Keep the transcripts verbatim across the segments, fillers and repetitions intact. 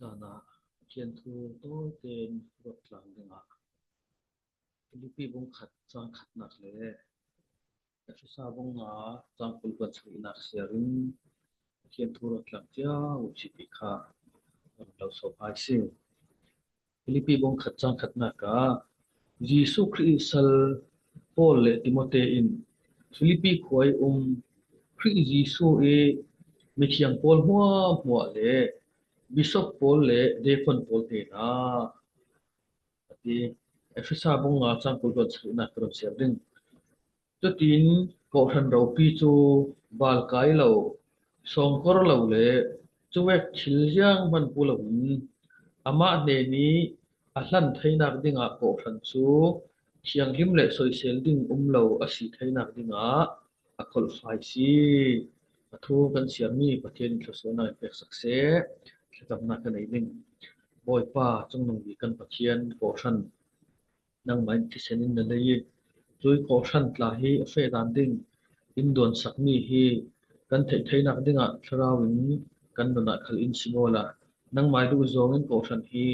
Tana Pathian thu tawiten ruat tlang dingah Filipi bung khat chang khatnak le Efesa bung nga chang kul kuan sarihnak siarin Pathian thu ruat tlang cia uh cih kha kan lo sawm hai si. Filipi bung khat chang khatnak ah Jesuh Khrih sal Paul le Timote in Filipi khua i um Khrih Jesuh i mithiang pawl hmuahhmuah le bishop pawl le deacon pawl hnenah a ti. Efesa bung nga chang kul kuan sarihnak ka run siar ding. Cutin kawhhran ropi cu balkai lo, sawngkor lo le cuvek thil zianghman pu loin amah hnen i a hlan theinak dingah kawhhran cu thianghlim le soisel ding um lo a si theinak dingah a kholhfai si. A thu kan siarmi Pathian in thluasuahnak in peksak seh. Thlacamnak kan ei ding. Bawipa, Cungnungbik kan Pathian, kawhhran nangmah in thisen in na lei i, cui kawhhran tla hi a feh dan ding in duansakmi hi kan theih theinak dingah Thlarau in kan nunah khal in sim awla, nangmah i duh zawngin kawhhran hi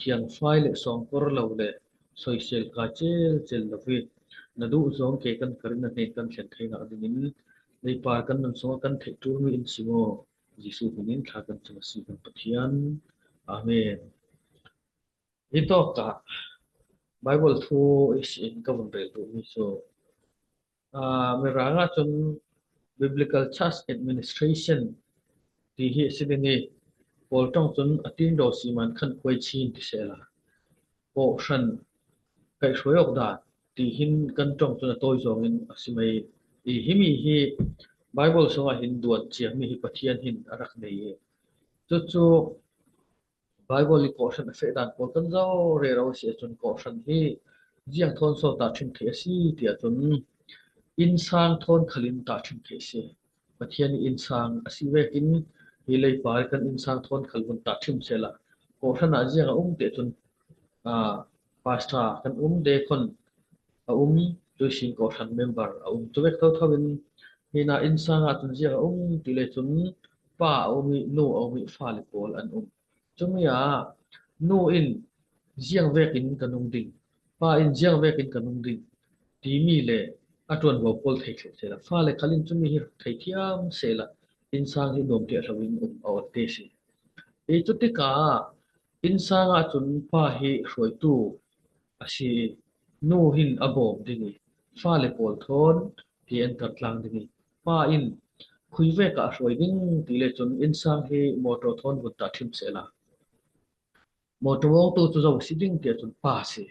thiangfai le sawngkor lo le soisel kai celcel lo hi na duh zawng ke kan karin a hnen kan thlen theinak dingin leipa kan nun sungah kan theih ṭulmi in sim aw. Jesuh hminin thla kan cam a si kan Pathian. Amen. Hi tawkah Bible thu ihsin ka vun rel duhmi cu, aa, Mirang ahcun Biblical Church Administration ti hi a si ding i, Kawl ṭong cun a tindaw siman khan khuai chin ti sehla, kawhhran kaihhruai awk dan ti hin kan ṭong cun a tawi zawngin a si mai i, himi hi Bible sungah hin duan ciami hi Pathian hin a rak nei i, cucu Bible i kawhhran a feh dan pawl kan zoh rero a si ahcun kawhhran hi ziang thawn so tahṭhim theih a si ti ahcun innsang thawn khalin tahṭhim theih a si. Pathian i innsang a si vekin hi leipa kan innsang thawn khal vun tahṭhim sehla kawhhran ah ziang a um ti ahcun, aa, pastor kan um, deacon a um, tuisin kawhhran member a um. Cuvek thotho in hina innsang ahcun ziang a um ti le cun pa a um i nu a um i fale pawl an um. Cumi ah nu in ziang vekin ka nung ding, pa in ziang vekin ka nung ding timi le a ṭuanvo pawl thei thluh sehla, fale khal in cumi hi theithiam sehla, innsang hi nuamteh hlo in um a awt te si. I cutikah innsang ahcun pa hi hruaitu a si i, nu hin a bawm ding i, fale pawl thawn ti an kartlang ding i, pa in khui vek ah a hruai ding ti le cun innsang hi motor thawn vun tahṭhim sehla, motor mawngtu cu zo si ding ti ahcun pa si.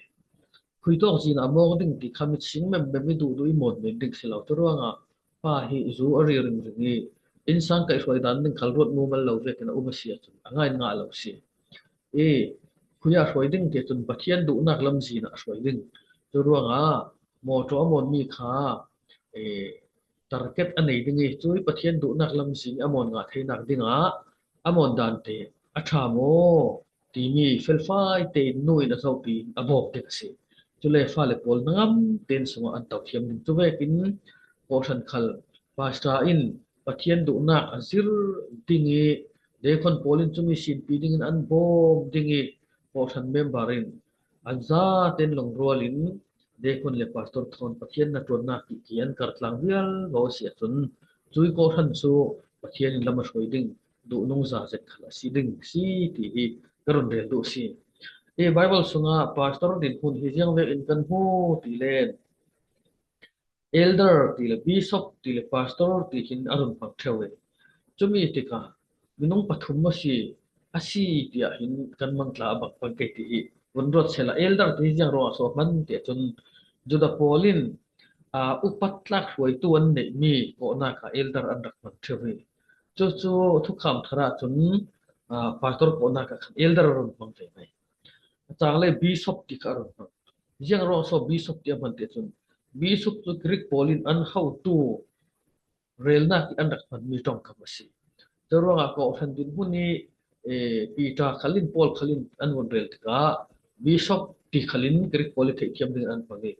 Khui tawk zin a mawng ding ti kha mit sing memem i duhduh i mawn men ding si lo. Cu ruangah pa hi zu a ri ringring i, innsang kaihhruai dan ding khal ruat mumal lo vekin a um a si ahcun a ngai ngah lo si. I khui ah hruai ding ti ahcun Pathian duhnak lamzin ah a hruai ding. Cu ruangah motor a mawnmi kha, eh, target a nei ding i, cui Pathian duhnak lamzin i a mawn ngah theinak dingah a mawn dan te a ṭha maw timi felfai tein nu in a zohpi in a bawm ding a si. Cule fale pawl hnangam tein sungah an to thiam ding. Cu vekin kawhhran khal pastor in Pathian duhnak a zir ding i, deacon pawl in cumi sinpi dingin an bawm ding i, kawhhran member in an zaten lungrual in deacon le pastor thawn Pathian hnaṭuannak i ki an kartlang vial lo a si ahcun, cui kawhhran cu Pathian in lam a hruai ding, duhnung za zet khal a si ding si ti hi ka run rel duh si. I Bible sungah pastor dinhmun hi ziang vekin kan hmu ti len, elder ti le bishop ti le pastor ti hin a run hmang ṭheu i, cumi tikah minung pathum a si, a si tiah hin kan mangtla a bangpang kei ti hi vun ruat sehla, elder ti hi ziang ruangah so a hman ti ahcun Judah pawl in, aa, upat tlak hruaitu an neihmi kawhnak ah elder an rak hman ṭheu i, cucu thukham thar ahcun, aa, pastor kawhnak ah khan elder a run hmang ve mai. A cang le bishop ti kha a run hmang. Ziang ruang so bishop ti a hman ti ahcun, bishop cu Greek pawl in an hotu relnak i an rak hmanmi ṭongkam a si. Cu ruangah kawhhran dinhmun i, eh, Peter khal in, Paul khal in an vun rel tikah bishop ti khal in Greek pawl i theihthiam dingin an hmang i,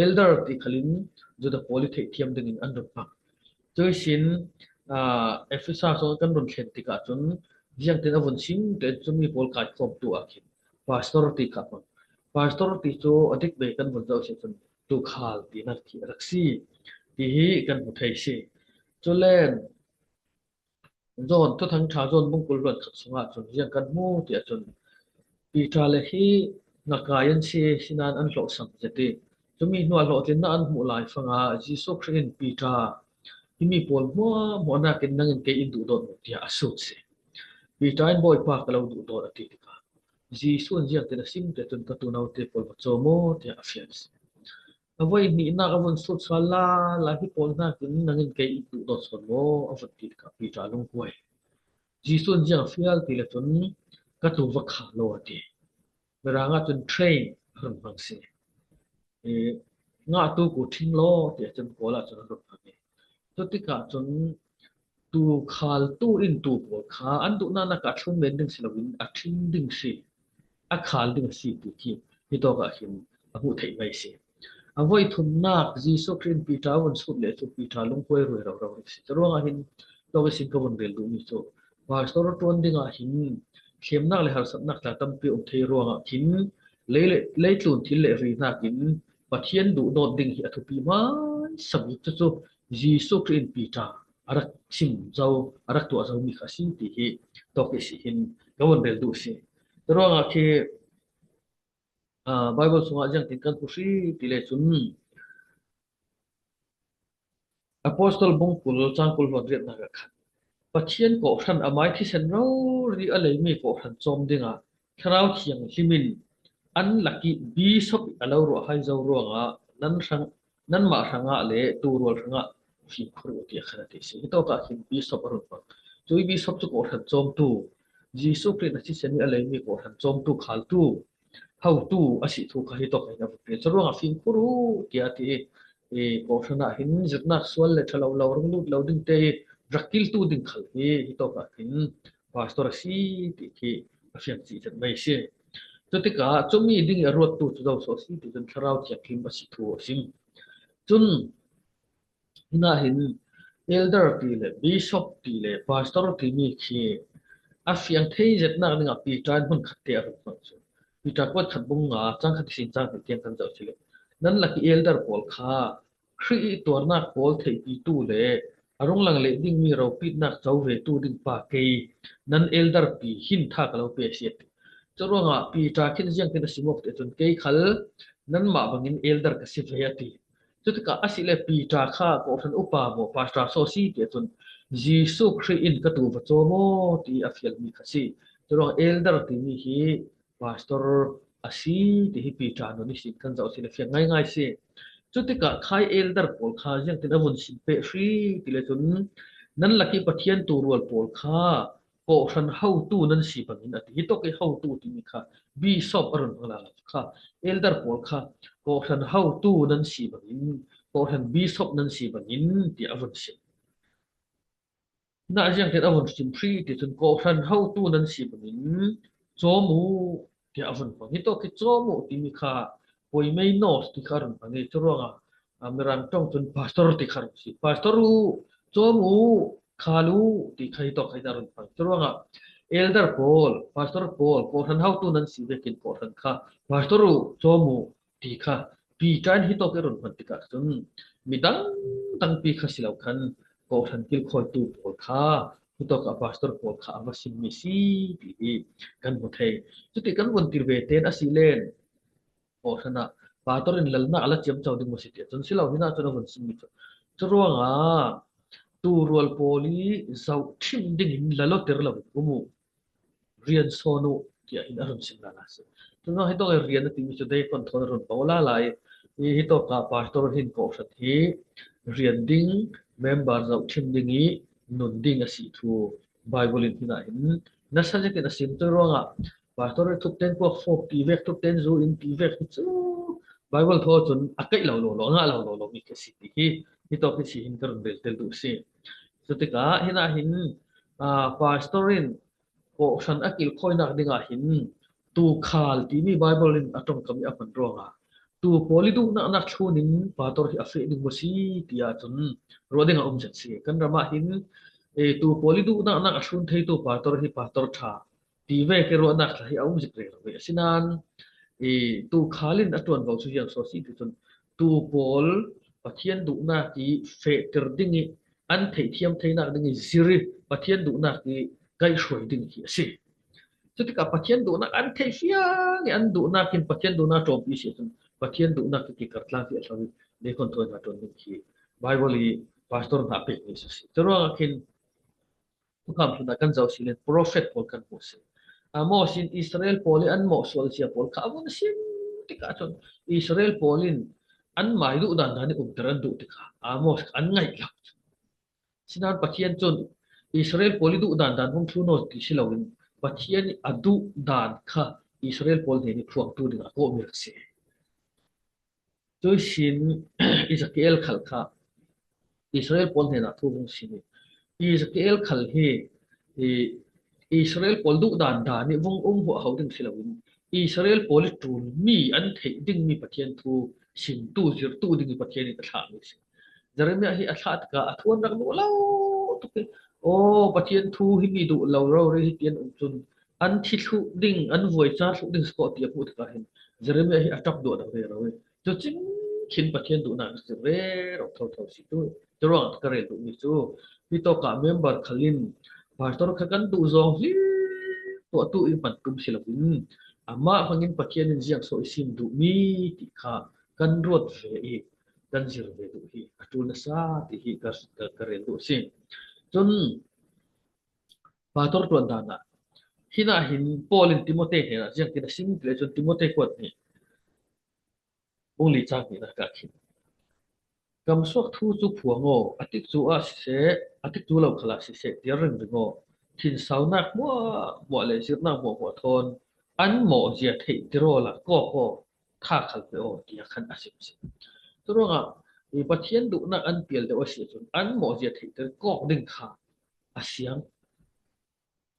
elder ti khal in Judah pawl i theihthiam dingin an run hmang. Cuihsin, aa, Efesa sung kan run thlen tikah cun Ziangtin a vun sim te chu mi pawl kaikhawmtu ah khin pastor ti kha hmang. Pastor ti chu a dik bei kan vun zoh si chun tuukhal tina khi a rak si ti hi kan hmu thei si. Chulen John, Thuthang ṭha John bung kul hluan khat sungah chun ziang kan hmu ti ah chun Peter le hi ngakai an si, sinan an hlawhsam zet i, chumi hnuah hlawhtlinna an hmuh lai fanga Jesuh Khrih in Peter, "Hi mi pawl hmuahhmuah nakin nangin kei in duhdawt maw?" tiah a sut si. Peter in, "Bawipa, ka lo duhdawt," a ti tikah Jesuh in ziangtin a sim te chun, "Ka tuunaute pawl va chaw maw?" tiah a fian si. A voi hnihnak a vun sut sal lala, "Hi pawl hnakin nangin kei in duhdawt sawn maw?" a vun ti tikah Peter a lungkuai. Jesuh in ziang a fial ti le cun, "Ka tuu va kha law," a ti. Mirang ah cun train a run hmang si. Eh, "Ngah tu ku thing law," tiah cun Kawl ah cun a run hmang i. Cutikah cun tuukhaltu in tuu pawl kha an duhnak nak ah thlum men ding si loin a thing ding si, a khal ding a si ti khi hitawk ah hin a hmuh theih mai si. A voi thumnak Jesuh Khrih in Peter a vun sut le cu Peter lungkuai ruai roro rih si. Curuangah hin tawk ihsin ka vun rel duhmi cu pastor ṭuan dingah hin thlemnak le harsatnak tla tampi um thei ruangah khin lei le, leitlun thil le ri hnakin Pathian duhdawt ding hi a thupi hmaisa bik cu, cu Jesuh Khrih in Peter a rak sim zo, a rak tuah zomi kha a si ti hi tawk ihsi hin ka vun rel duh si. Curuangah khi, aa, Bible sungah ziangtin kan hmu hri ti le cun, Apostol bung kul cang kul hluan riatnak ah khan Pathian kawhhran a mai thisen rori a leimi kawhhran cawm dingah Thlarau Thianghlim in an lakih bishop a lo ruah hai zo ruangah nan hrang, nanmah hrangah le tuurual hrangah fimkhur uh tiah khan a ti si. Hitawkah khin bishop a run hmang. Cui bishop cu kawhhran cawmtu, Jesuh Khrih in a thisen i a leimi kawhhran cawmtu, khaltu, hotu a si thu kha hitawk in a vun rel. Curuangah fimkhur uh tiah a ti i, i, kawhhran ah hin zirnak sual le ṭha lo lo, rung lut lo ding te i rak kiltu ding khal hi hitawkah hin pastor a si ti khi a fiang cih zet mai a si. Cutikah cumi ding i a ruattu cu zo so a si ti cun Thlarau Thianghlim a si thu a sim. Cun hinah hin elder ti le bishop ti le pastor timi khi a fiang thei zetnak dingah Peter in hmun khat te a run hmang cu. Peter kuat khat bung nga cang khat ihsin cang hnih tiang kan zoh si le, "Nan lak i elder pawl kha Khrih i tuarnak pawl theihpitu le a rung lang leh dingmi ropitnak co vetu ding pa kei nan elder pi hin tha ka lo pe a si," a ti. Curuangah Peter khin ziangtin a sim awk ti ahcun, "Kei khal nanmah bangin elder ka si ve," a ti. Cutikah a si le Peter kha kawhhran upa maw, pastor so si ti ahcun, "Jesuh Khrih in ka tuu va caw maw?" ti a fialmi kha si. Curuangah elder timi hi pastor a si ti hi Peter nun ihsin kan zoh si le fiang ngaingai si. Cutikah khai elder pawl kha ziangtin a vun sim peh hri ti le cun, "Nan lak i Pathian tuurual pawl kha kawhhran hotu nan si bangin," a ti. Hitawk i hotu timi kha bishop a run hmang lala kha, elder pawl kha kawhhran hotu nan si bangin, kawhhran bishop nan si bangin tiah a vun sim. Hinah ziangtin a vun sim hri ti cun, "Kawhhran hotu nan si bangin cawm uh," tiah a vun hmang. Hitawk i cawm uh timi kha koimanos ti kha a run hmang i, curuangah, a, Mirang ṭong cun pastor ti kha a run si. "Pastor uh, cawm uh, khal uh," ti kha hitawk kha in a run hmang. Curuangah elder pawl, pastor pawl, kawhhran hotu nan si vekin kawhhran kha, "Pastor uh, cawm uh," ti kha Peter in hitawk i run hman tikah cun midang dangpi kha si lo khan kawhhran kilkhawitu pawl kha hitawkah pastor pawl kha a va simmi si ti hi kan hmu thei. Cuti kan vun ti ve tein a si len kawhhran ah pastor in lalnak a la ciamco ding maw si tiah cun si lo, hinah cun a vun simmi cu. Curuangah tuurual pawl i zohṭhim dingin lal awter lo in um uh, rian sawn uh tiah hin a run sim lala si. Curuangah hitawk i rian a timi cu deacon thawn a run pawl lala i, i hitawkah pastor hin kawhhran hi rian ding, member zohṭhim ding i nun ding a si thu Bible in hinah hin nasa zetin a sim. Curuangah pastor i thupten kuak fawk ti vek, thupten zu in ti vek hi cu Bible thaw cun a kaih lo lo lo, a ngah lo lo lo mi kha si ti hi hitawk hi si hin ka run rel tel duh si. Cutikah hinah hin, aa, pastor in kawhhran a kilkhawinak dingah hin tuukhal timi Bible in a ṭongkam i a hman ruangah tuu pawl i duhnak nak thlun in pastor hi a feh ding maw si ti ahcun ruah ding a um zet si. Kan ram ah hin eh, tu pawl i duhnaknak a hrun theitu pastor hi pastor ṭha ti vek i ruahnak thla hi a um zik rero ve. Asinain, eh, tu khalin a ṭuanvo chu ziang so si ti cun tu pawl Pathian duhnak i fehtir ding i an theihthiam theinak ding i zir i Pathian duhnak i kaihhruai ding hi a si. Cutikah Pathian duhnak an theih fiang i an duhnak in Pathian duhnak ṭawmpi si cun Pathian duhnak i kikar tlang hi a hlo i deacon thawi hna ṭuan ding hi Bible i pastor hna pekmi si. Curuangah khin Thukham hlun ah kan zoh si le prophet pawl kan hmuh si. Amos in Israel pawl i an mawh sual sia pawl kha a vun sim tikah cun Israel pawl in an mai duh dan dan i umter an duh tikah Amos kha an ngaih lo. Sinan Pathian cun Israel pawl i duh dan dan hong thlun aw ti si loin Pathian i a duh dan kha Israel pawl hnen i phuangtu dingah a kawhmi rak si. Cuihsin Ezekiel khal kha Israel pawl hnenah thu hong sim i Ezekiel khal hi i Israel pawl duh dan dan i vung um huahho ding si loin Israel pawl i ṭul mi an theih dingmi Pathian thu simtu zirtu ding i Pathian in a thlahmi si. Jeremiah hi a thlah tikah a thu an rak duh lo tuk i aw Pathian thu hi mi duh lo rori hi tian um cun an thi thluh ding an vuaica thluh ding si ko ti a hmuh tikah hin Jeremiah hi a ṭap duah dang rero i Cucing khin Pathian duhnak zir rero thotho si tu. Curuang ka rel duhmi cu hi tawkah member khalin pastor kha kan duh zawng hlir tuahtu i hman tum si loin amah hmangin Pathian in ziang so i sim duhmi ti kha kan ruat ve i kan zir ve duh hi a ṭul nasa ti hi ka, ka, ka rel duh si. Cun pastor ṭuan dan ah hinah hin Paul in Timote hnenah ziangtin a sim ti le cun Timote kuat nih Bung li cang hnihnak ah khin. Kamsuak thu cu phuang aw, a tikcu ah siseh, a tikcu lo khal ah siseh, tiar ringring aw. Thinsaunak hmuahhmuah le zirnak hmuahhmuah thawn an mawh zia theihtir aw la kawk aw, tha khal pe aw, tiah khan a sim si. Curuangah i Pathian duhnak an pial deuh a si cun an mawh zia theihtir kawk ding kha a siang.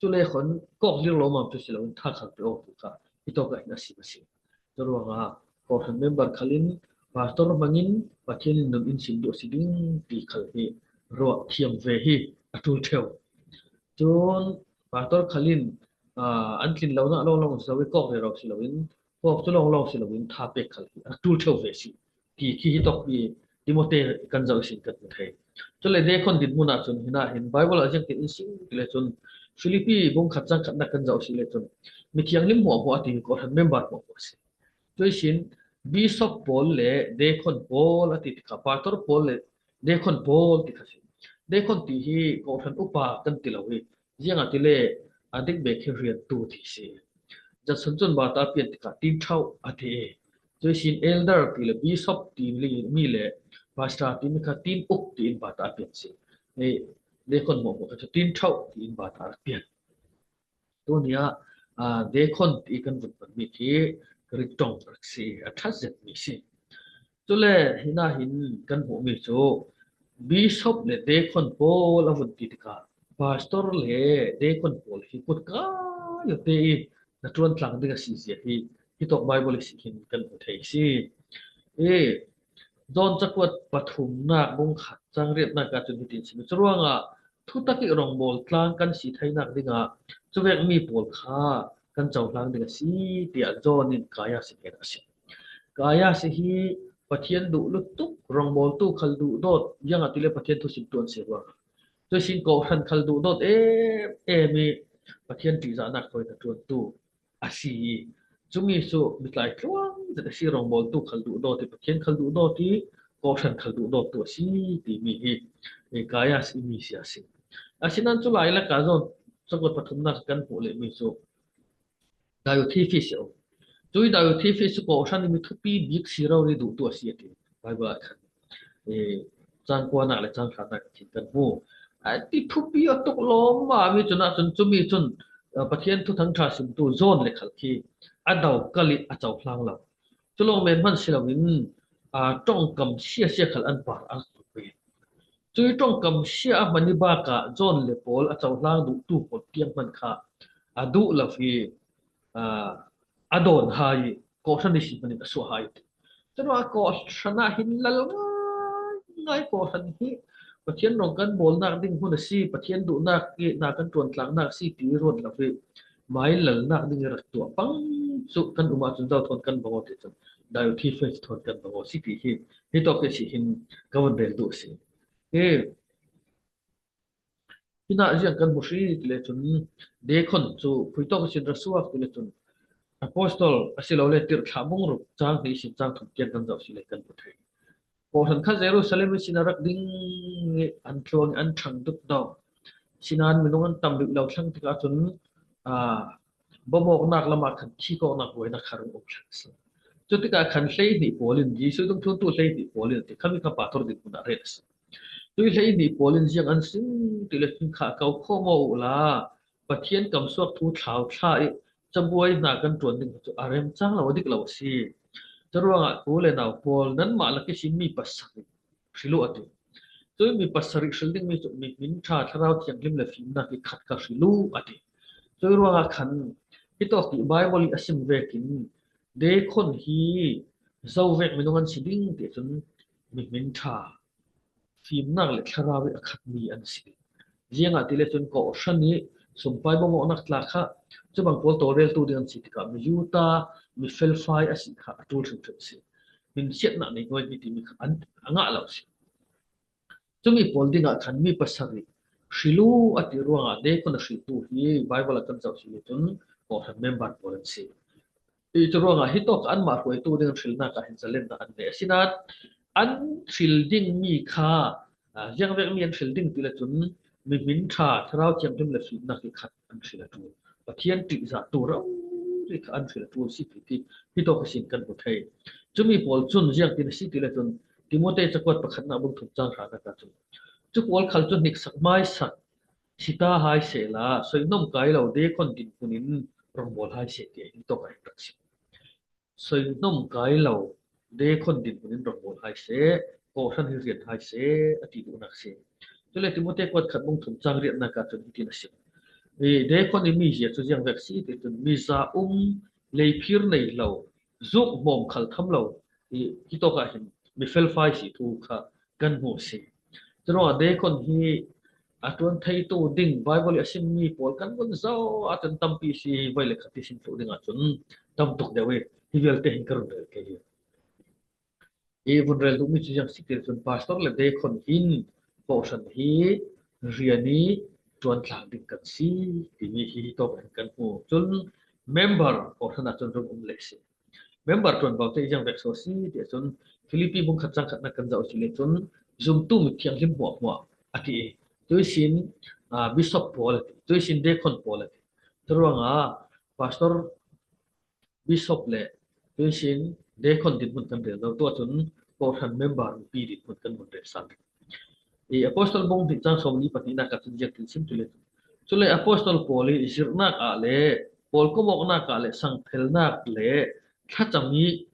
Cule khon kawk lir lo mam cu si loin tha khal pe aw ti kha i tawk ah hin a sim a si. Curuangah kawhhran member khalin pastor hmangin Pathian in nun in sim duh a si ding ti khal hi ruah thiam ve hi a ṭul ṭheu. Cun pastor khalin, aa, an tlin lonak lawnglawng zo i kawk rero si loin kawk cu lawnglawng si loin tha pek khal hi a ṭul ṭheu ve si. Ti khi hi tawk i Timote kan zoh ihsin kan hmu thei. Cule deacon dinhmun ah cun hinah hin Bible ah ziangtin in sim ti le cun Filipi bung khat cang khatnak kan zoh si le cun mithianghlim hmuahhmuah a ti kawhhran member hmuahhmuah a si. Cuihsin bishop pawl le deacon pawl a ti tikah pastor pawl le deacon pawl ti kha si. Deacon ti hi kawhhran upa kan ti lo i ziangahtile a dik bek hi riantu ti si. Judson cun bata a pian tikah tinṭhauh a ti i cuihsin elder ti le bishop ti mi le pastor ti mi kha tin uk tiin bata a pian si. Deacon hmuahhmuah kha cu tinṭhauh tiin bata a pian. Tuni ah, aa, deacon ti kan vun panmi khi Greek ṭong rak si, a ṭhat zetmi si. Cule hinah hin kan hmuhmi cu bishop le deacon pawl a vun ti tikah pastor le deacon pawl hi kut kai te i na ṭuan tlang ding a si zia hi hi tawk Bible i si hin kan hmu thei si. E, John cakuat pathumnak bung khat cang riatnak ah cun hitin si. Curuangah thutak i rawngbawl tlang kan si theinak dingah cuvek mi pawl kha kan cohlang ding a si, tiah John in Kaias hnenah a sim. Kaias hi Pathian duh lutuk, rawngbawltu khal duhdawt, ziangahtile Pathian thusim tuan si ruangah. Cuihsin kawhhran khal duhdawt em em i Pathian ṭihzahnak thawi hna ṭuantu a si i cumi cu mitlai tluang zet a si, rawngbawltu khal duhdawt i Pathian khal duhdawt i kawhhran khal duhdawttu a si timi hi, eh, Kaias i mi si a si. Asinain cu lai lakah zawn cakuat pathumnak kan hmuh lehmi cu Diotrephes si a um. Cui Diotrephes cu kawhhran i mi thupi bik si rori duhtu a si a ti. Bible ah khan, eh, cang kuanak le cang hranak khin kan hmu. A ti thupi a tuk lawmmam i cun ahcun cumi cun, eh, Pathian thuthang ṭha simtu John le khal khi a do kal i a cohlang lo. Cu lawng men hman si loin, aa, ṭongkam siasia khal an par an tuk ve. Cui ṭongkam sia a hman i bakah John le pawl a cohlang duhtu pawl tiang hman kha a duh lo i, aa, a dawn hai i kawhhran i si hman in a suah hai ti. Curuangah kawhhran ah hin lal ngaingai kawhhran hi Pathian rong kan bawlnak ding hun a si, Pathian duhnak i na kan ṭuantlaknak a si ti ruat lo hi. Mailalnak ding i rak tuah pang cu kan um ahcun zau thawn kan bang aw ti cun dietary faith thawn kan bang aw si ti hi. Hi tawk hi si hin ka vun rel duh a si. Hi Hinah ziang kan hmu hri ti le cun deacon cu khui tawk ihsin ra suak ti le cun apostol asilole tirhthlah bung ruk cang hnih ihsin cang thum tiang kan zoh si le kan hmu thei. Kawhhran kha Jerusalem ihsin a rak ding i an tluang i an ṭhang dukdawk. Sinain minung an tam rih lo thlang tikah cun, aa, bawmawknak lamah khan khikawknak buainak kha rung um thlang a si. Cutikah khan hleihnih pawl in, Jesuh dungthluntu hleihnih pawl in a ti, khami kha pastor dinhmun ah ret a si. Tui hleihnih pawl in ziang an sim ti le cun kha ko khawm aw uhla, Pathian kamsuak thu thlau thla i cabuai hna kan ṭuan ding cu a remcang lo, a dik lo a si. Curuangah u le nau pawl, nanmah lak ihsin mi pasarih hrilh uh a ti. Cui mi pasarih hrilh dingmi cu mi hmin ṭha, thlarau thianghlim le fimnak i khat kha hrilh uh a ti. Cui ruangah khan hitawk i Baibal i a sim vekin deacon hi zo vek minung an si ding ti cun mi hmin ṭha, fimnak le thlarau i a khatmi an si. Ziangahtile cun kawhhran i sumpai bawmawknak tla kha cubang pawl tawlreltu ding an si tikah mi yuta, mi felfai a si kha a ṭul hrimhrim a si. Hminsiatnak nei nuaimi timi kha an, a ngah lo a si. Cumi pawl dingah khan mi pasarih hrilh uh a ti ruangah deacon a hrilhtu hi Baibal ah kan zoh si le cun kawhhran member pawl an si. I cu ruangah hitawk anmah hruaitu ding an hrilhnak ah hin zalennak an nei. Asinain an hrilh dingmi kha, aa, ziangvek mi an hrilh ding ti le cun mi hmin ṭha, thlarau thianghlim le fimnak i khat an hrilh a ṭul. Pathian ṭihzahtu rori kha an hrilh a ṭul si ti, ti hitawk ihsin kan hmu thei. Cumi pawl cun ziangtin a si ti le cun Timote cakuat pakhatnak bung thum cang hranak ah cun cu pawl khal cu hniksak hmaisak si ta hai sehla, soihnawm kai lo deacon dinhmun in rawngbawl hai seh, tiah hitawk ah hin rak si. Soihnawm kai lo deacon dinhmun in rawngbawl hai seh, kawhhran hi rian hai seh, a ti duhnak si. Cule Timote kuat khat bung thum cang riatnak ah cun hitin a si. I deacon i mizia cu ziangvek si ti cun miza um, leiphir nei lo, zuk hmawm khal tham lo, i hitawk ah hin mi felfai si thu kha kan hmuh a si. Curuangah deacon hi a ṭuan theitu ding Baibal i a simmi pawl kan vun zoh ahcun tampi si, voi le khat i sim thluh ding ahcun tam tuk deuh i hi vialte hin ka run rel ke hi. I vun rel duhmi cu ziang si ti cun pastor le deacon in kawhhran hi rian i ṭuantlak ding kan si timi hi hitawk hin kan hmu. Cun member kawhhran ahcun rung um leh si. Member ṭuanvo te i ziangvek so si ti ahcun Filipi bung khat cang khatnak kan zoh si le cun zumtu mithianghlim hmuahhmuah a ti i tuisin, aa, bishop pawl a ti, tuisin deacon pawl a ti. Curuangah pastor, bishop le tuisin deacon dinhmun kan rel lo, tuah cun kawhhran member mipi dinhmun kan vun rel sal. I apostol bung hnih cang sawmli pahnihnak ah cun ziangtin sim ti le cun, cule apostol pawl i zirhnak ah le pawl komawknak ah le sangphelnak le thlacam i,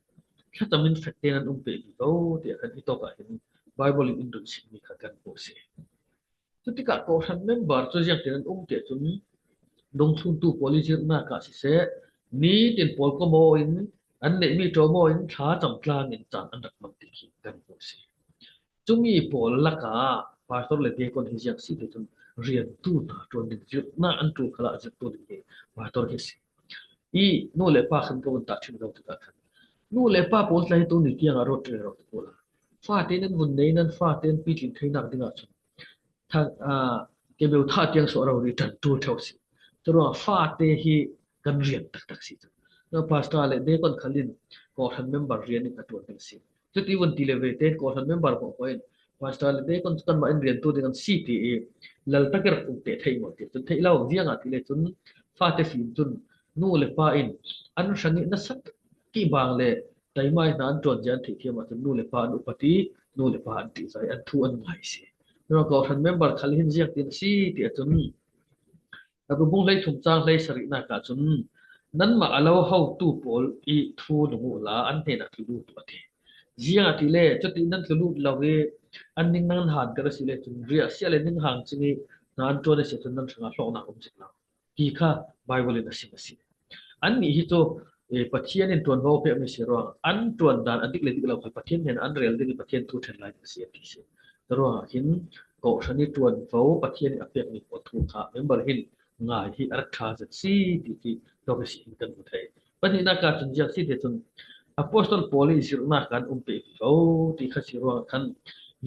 thlacam in fek tein an um peh vivo tiah kan hitawk ah hin Baibal in in run simmi kha kan hmuh si. Cutikah kawhhran member cu ziangtin an um tiah cun dungthluntu pawl i zirhnak ah siseh, nitin pawl komawin an neihmi ṭawmaw in thlacam tlang in caan an rak hmang ti khi kan hmuh si. Cumi pawl lakah pastor le deacon hi ziang si ti cun riantu hna ṭuan ding, zirhnak an ṭul khalah zirhtu ding hi pastor hi si. I nu le pa khan ka vun tahṭhim lo tikah khan nu le pa pawl tla hi tu ni tiangah rawt rero ti pawl a fate nan vun nei, nan fate an pitling theinak dingah cun tha-, aa, kebeu thah tiang suah rori ṭan ṭul ṭheu si. Curuangah fate hi kan rian taktak si cu. Pastor le deacon khal in kawhhran member rian in a ṭuan ding si. Cuti vun ti le ve tein kawhhran member hmuahhmuah in pastor le deacon cu kanmah in riantu ding an si ti i lal tak i rak um teh theih maw ti cun theih lo, ziangah ti le cun fate fim cun nu le pa in an hrang i nasa kibang le taimai hna an ṭuanzia an theihthiam ahcun nu le pa an upat i nu le pa an ṭihzah i an thu an ngai si. Curuangah kawhhran member khal hin ziangtin a si ti ahcun Hebru bung hleithum cang hleisarihnak ahcun nanmah a lo hotu pawl i thu nung uhla an hnenah thlulut uh a ti. Ziangahtile cuti nan thlulut lo i an ning nan hanter a si le cun riahsiah le ninghang cing i hna an ṭuan a si ahcun nan hrangah hlawknak um zik lo. Hi kha Baibal in a sim a si. Annih hi cu, eh, Pathian in ṭuanvo pekmi si ruangah an ṭuan dan a dik le dik lo kha Pathian hnenah an rel ding i Pathian thu ṭhen lai ding a si a ti si. Curuangah hin Kohhran i ṭuanvo Pathian i a pek mi pawl thu kha member hin ngai hi a rak ṭha zet si ti khi tawk i si in kan hmu thei. Pahnihnak ah cun ziang si ti cun Apostol Paul i zirhnak kan um peh vivo ti kha si ruangah khan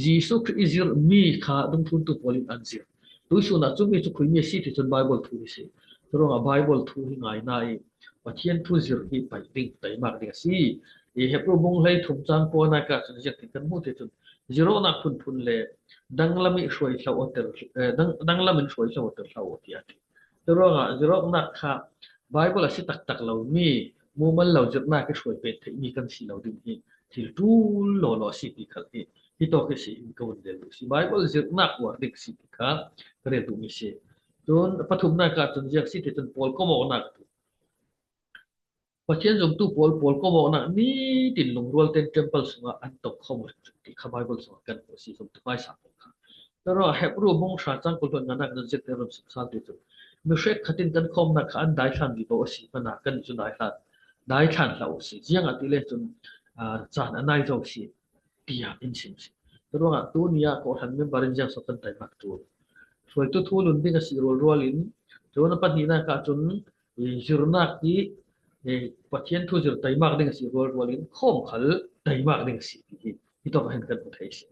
Jesuh Khrih i zirhmi kha dungthluntu pawl in an zirh. Tuisun ah cumi cu khuimi a si ti cun Baibal thu hi si. Curuangah Baibal thu hi ngaina i Pathian thu zirh hi paih ding, taimak ding a si. I Hebru bung hleithum cang pawnnak ah cun ziangtin kan hmuh ti cun zirhawknak phunphun le danglam i hruai hlo awter, eh, dang, danglam in hruai hlo awter hlah aw tiah a ti. Curuangah zirhawknak kha Baibal a si taktak lomi mumal lo zirhnak i hruai pen theihmi kan si lo ding hi thil ṭul lawlaw a si ti khal hi hitawk i si in ka vun rel duh si. Baibal zirhnak uar ding si ti kha ka rel duhmi si. Cun pathumnak ah cun ziang si ti cun pawlkom awknak a ti. Pathian zumtu pawl pawlkom awknak nitin lungrual ten temple sungah an tongkhawm rih ti kha Baibal sungah kan hmuh si, zumtu hmaisa pawl kha. Curuangah Hebru bung hra cang kul hluan nganak nan zirhte run sim sal ti cun mi hrekkhat in kan khawmnak kha an daithlan vivo a si hmanah kan cu daithlan, daithlan hlah uh si. Ziangahtile cun, aa, caan a nai zo si tiah in sim si. Curuangah tuni ah kawhhran member in ziang so kan taimak ṭul. Hruaitu thu lun ding a si rualrual in, cun a pahnihnak ah cun, eh, zirhnak hi, eh, Pathian thu zirh taimak ding a si rualrual in, khawm khal taimak ding a si ti hi hitawk ah hin kan hmu thei si.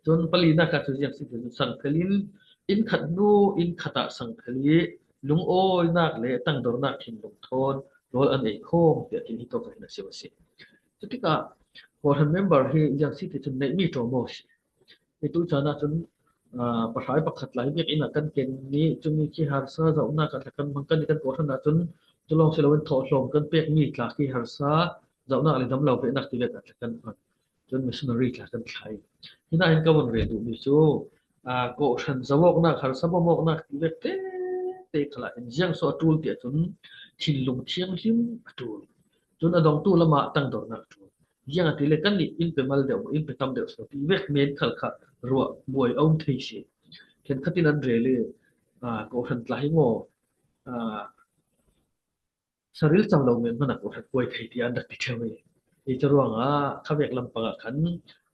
Cun palinak ah cun ziang si ti cun sangphel in, inn khat hnu inn khat ah sangphel i lungawinak le tangdornak thinlung thawn rawl an ei khawm tiah hin hitawk ah hin a si a si. Cutikah kawhhran member hi ziang si ti cun neihmi ṭawm aw si. Hi tu caan ah cun, aa, pahrai pakhat lai bik inn ah kan ken i cumi khi harsa zohnak ah kan hmang kan i kan kawhhran ah cun cu lawng si loin thawhlawm kan pekmi tla khi harsa zohnak le damlo peknak ti vek ah kan hmang. Cun missionary tla kan thlai. Hinah hin ka vun rel duhmi cu, aa, kawhhran zohawknak, harsa bawmawknak ti vek tete khalah hin ziang so a ṭul tiah cun thinlung thianghlim a ṭul. Cun a dongtu lamah tangdornak a ṭul. Ziangahtile kannih in pe mal deuh, in pe tam deuh so ti vek men khal kha ruah buai a um thei si. Khenkhat in an rel i, aa, kawhhran tla hi maw, aa, saril cam lo men hmanah kawhhran buai thei tiah an rak ti ṭheu i. Hi cu ruangah khavek lampang ah khan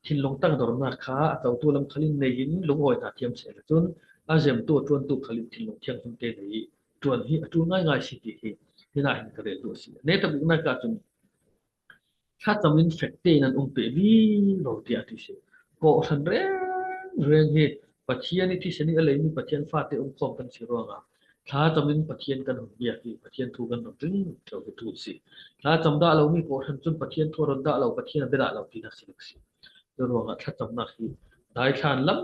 thinlung tangdornak kha a cotu lam khal in nei in lungawi ta thiam sehla cun a zemtu a ṭuantu khal in thinlung thianghlim te nei i ṭuan hi a ṭul ngaingai si ti hi hinah hin ka rel duh a si. Netabiknak ah cun thlacam in fek tein an um peh vivo tiah a ti si. Kawhhran rengreng hi Pathian i thisen i a leimi Pathian fate um khawm kan si ruangah thlacam in Pathian kan hun biak i Pathian thu kan run ring ṭheu hi ṭul si. Thlacam dah lomi kawhhran cun Pathian thu a run dah lo, Pathian a bia dah lo tinak si dik si. Curuangah thlacamnak hi daithlan lam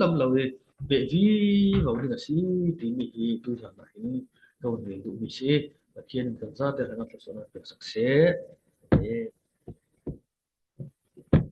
lam lo i beh vivo ding a si timi hi tuzan ah hin ka vun rel duhmi si. Pathian in kan zate hrangah thlawsuahnak pek sak seh. Amen.